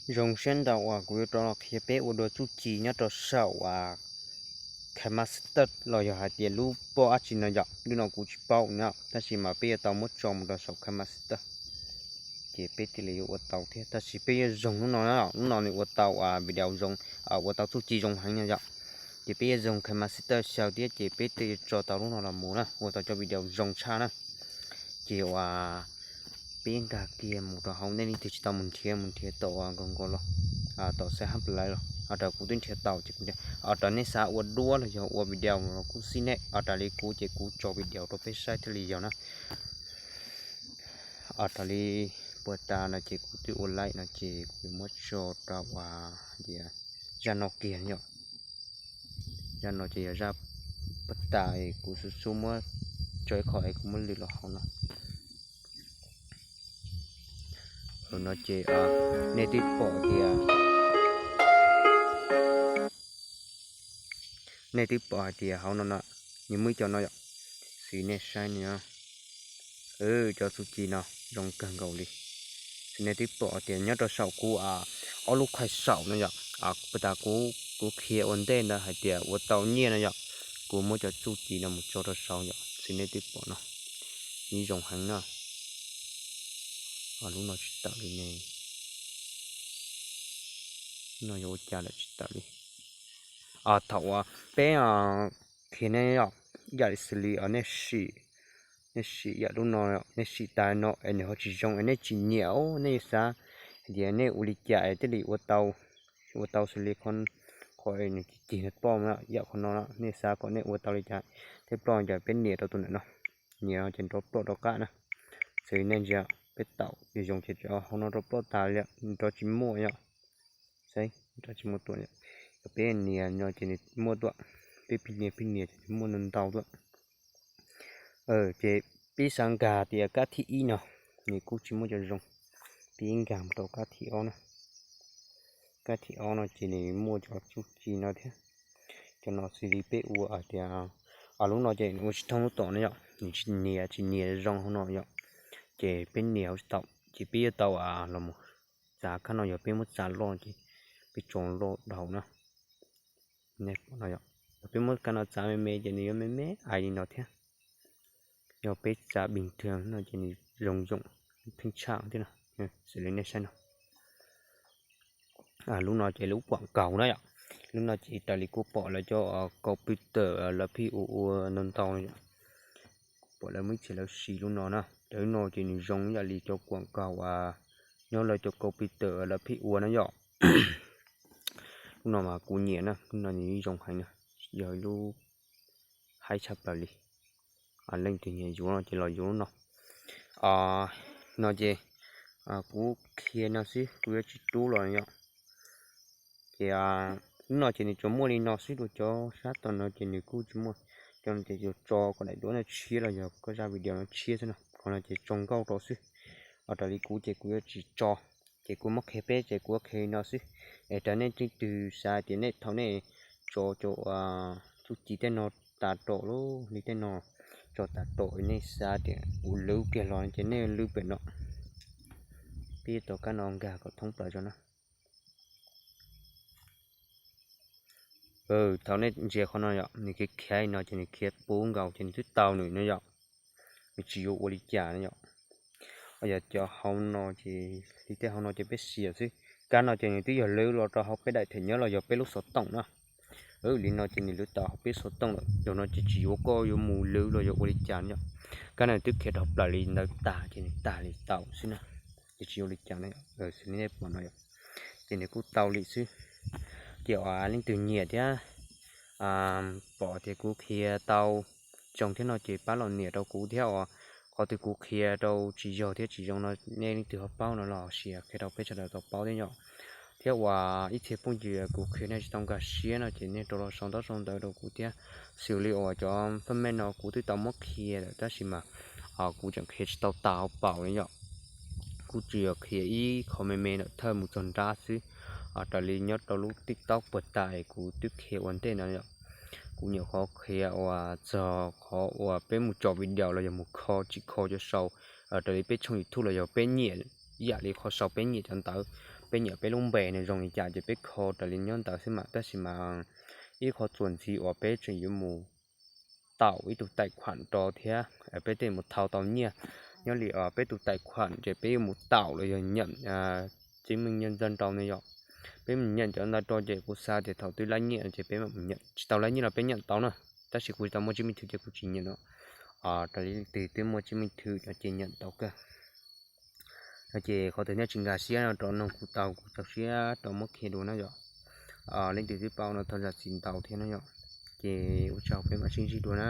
Zoo siab ntau uas kuv yuav rov los qhia peb ua dua txuj ci nyob rau saum KineMaster los yog hais tias lub poj dab tsi no yom, lub no kuv tsis paub na, tab sis mas peb yuav tau muab tso mus rau saum KineMaster, ces peb thiaj li yuav ua tau thiab. Tab sis peb yuav zoo lub no, lub no nws ua tau video zoo, ua tau txuj ci zoo heev no yom. Ces peb yuav zoo KineMaster xyaw thiab ces peb thiaj yuav tso tau lub no los mus na, ua tau cov video zoo tshaj na. Ces uas peb nkag kiag mus rau hauv, nej leej twg tsis tau mus nrhiav, mus nrhiav tom nkaus nkaus los, tom xab hab plawv los, ua rau kuv twb nrhiav tau ces kuv, ua rau nej xav ua duab los yog ua video los kuj xij nej, ua raws li kuv ces kuv tso video rau peb saib thiaj li yog na. Ua raws li puag ta no ces kuv twb ua laij no ces kuv yuav muab tso rau uas tias zaj no kiag yom. Zaj no ces yog zaj puag ta, kuv xub xub muab tso ib qho es kuv muab lwm los hauv no. Hauv no ces nej twb pom tias, nej twb pom hais tias hauv no no, nws muaj ib co no yom, xws nej saib no, cov txuj ci no zoo kawg nkaus li. Xws nej twb pom tias nyob rau saum kuv ob lub qhai saum no yom, puag ta kuv, kuv qhia ua ntej ntawd hais tias ua tau nyiaj no yom, kuv muab cov txuj ci no mus tso rau saud yom, xws nej twb pom no, nws zoo heev na. Lub no tsis tawm li ne, lub no yog ua cas lawm tsis tawm li. Thaum uas peb qhia nej yom, yam li xws li nej sim, nej sim yam lub no, nej sim tas no es nws ho tsis zoo es nej tsis nyiam, nej yuav xav hais tias nej ua li cas es thiaj li ua tau, ua tau xws li qhov, qhov nws cig cig no ploj, yam qhov no nej xav kom nej ua tau li cas thiaj ploj, ces peb nias rau tus ntawm no, nias no ces nrov ploj rov qab na. Xws li nej ntsia peb taum zoo zoo ces hauv no nrov ploj tas li, nrov tsis muaj yom. Saib, nrov tsis muaj tuaj, yog peb nias no ces nws muaj tuaj, peb pib nias pib nias ces nws muaj ntau ntau tuaj. Ces peb xav nkag tias kab thib ib no, nws kuj tsis muaj cov zoo, peb nkag mus rau kab thib ob na. Kab thib ob no ces nws muaj cov txuj ci no thiab. Cov no xws li peb ua hais tias, lub no ces nws ua tsis thooj lub tom no yom, nws tsis nias, tsis nias zoo hauv no yom, ces peb nias hauv tsis tau, ces peb yuav tau los mus txav kab no, yog peb muab txav loj ces peb tso loj dhau na. Yog peb muab kab no txav me me ces nws yuav me me ais li no thiab. Yog peb txav bình thường no ces nws zoo zoo, pheej tshaj thiab no. Xws li nej saib no, lub no ces lub quảng cáo na yom. Lub no ces raws li kuv pom lawv cov computer lawv pheej ua ua ntau ntau yom. Pom lawv muaj ib txhia lawv siv lub no na, cov lub no ces nws zoo yam li cov quảng cáo nyob lawv cov computer lawv pheej ua na yom. Lub no mas kuv nyiam na, lub no nws zoo heev na, yog ib lub haib tshaj plaws li. Leej twg nyiam yuav no ces los yuav lub no. No ces kuv qhia no xwb, kuv yuav tsis rub los yom. Ces lub no ces nws tsuas muaj li no xwb, dua cov sab tom no ces nws kuj tsis muaj. Cov no ces yuav tso kom daim duab no tshiab los yog koj zaj video no tshiab xwb no, qhov no ces tso nkauj rau xwb. Raws li kuv ces kuv yuav tsis tso, ces kuv muab qhia peb ces kuv yuav qhia li no xwb. Es raws nej leej twg xav tias nej thaum nej tso cov txuj ci tej no tas rau lub li tej no, tso tas rau nej xav tias ua lwv kiag los ces nej lwv pem no. Peb yuav tau kab no nkag kom thoob plaws tso na. Thaum nej ntsia qhov no yom, nws khiav khiav li no ces nws khiav puv nkaus ces nws twb tau nws no yom. Nws tsis yuav ua li cas no yom. Yog cov hauv no ces li tej hauv no ces peb xiam xwb. Kab no ces nws twb yog lwv los rau hauv peb daim them nyob los yog peb lub xov tooj na. Li no ces nws lwv tau hauv peb xov tooj lawm, yog no ces tsis yuav koj yuav mus lwv los yog ua li cas no yom. Kab no twb khiav dhau plaws li ntawd tag ces nws tag li tau xwb na. Ces tsis yuav ua li cas no, xws li nej pom no yom, ces nws kuj tau li xwb. Ces uas leej twg nyiam thiab pom tias kuv qhia tau zoo thiab no ces pab los nias rau kuv thiab uas qhov twg kuv qhia rau tsis yog thiab tsis zoo no nej leej twg ho paub no los sis qhia rau peb sawv daws tau paub thiab yom. Thiab uas ib txhia phooj ywg kuv qhia nej tsis tau nkag siab no ces nej rov los sau ntaub sau ntawv rau kuv thiab. Xws li uas cov fab mej no kuv twb tau muab qhia lawm tab sis mas kuv tseem qhia tsis tau tas hauv paus li yom. Kuv tsuas yog qhia ib qho me me ntawm thawj mus txog nrab xwb. Raws li nyob rau lub TikTok puag ta es kuv twb qhia ua ntej no yom. Kuv nyuam qhuav qhia uas txog qhov uas peb mus tso video los yog mus kho tsis kho cov sau raws li peb tshooj YouTube los yog peb nyiam, yam li qhov sau peb nyiam cov ntawd. peb nyiam peb lub npe nws zoo li cas ces peb kho raws li nyob ntawd xwb mas, tab sis mas ib qho txuas ntxiv uas peb tseem yuav mus taum ib tug taim khuam rau thiab peb thiaj mus thau tau nyiaj. Nyob li peb tus taim khuam ces peb yuav mus taum los yog nyam txiv meej nyiaj ntxawg rau ne yom. Peb mus nyam cov ntawd rau ces kuv xav tias thaum twg lab nyiaj ces peb mam mus nyam, tsis tau lab nyiaj los peb nyam tau na. Tab sis kuv tsis tau muaj tsib meej thwm ces kuv tsis nyam no. Raws li leej twg twb muaj tsib meej thwm no ces nyam tau kawg. No ces qhov twg nej tsis nkag siab no rov noog kuv tau, kuv txaus siab rau muab qhia dua na yom. Leej twg twb paub no thov zam txim ntau thiab no yom. Ces ua tsaug, peb mam sib ntsib dua na.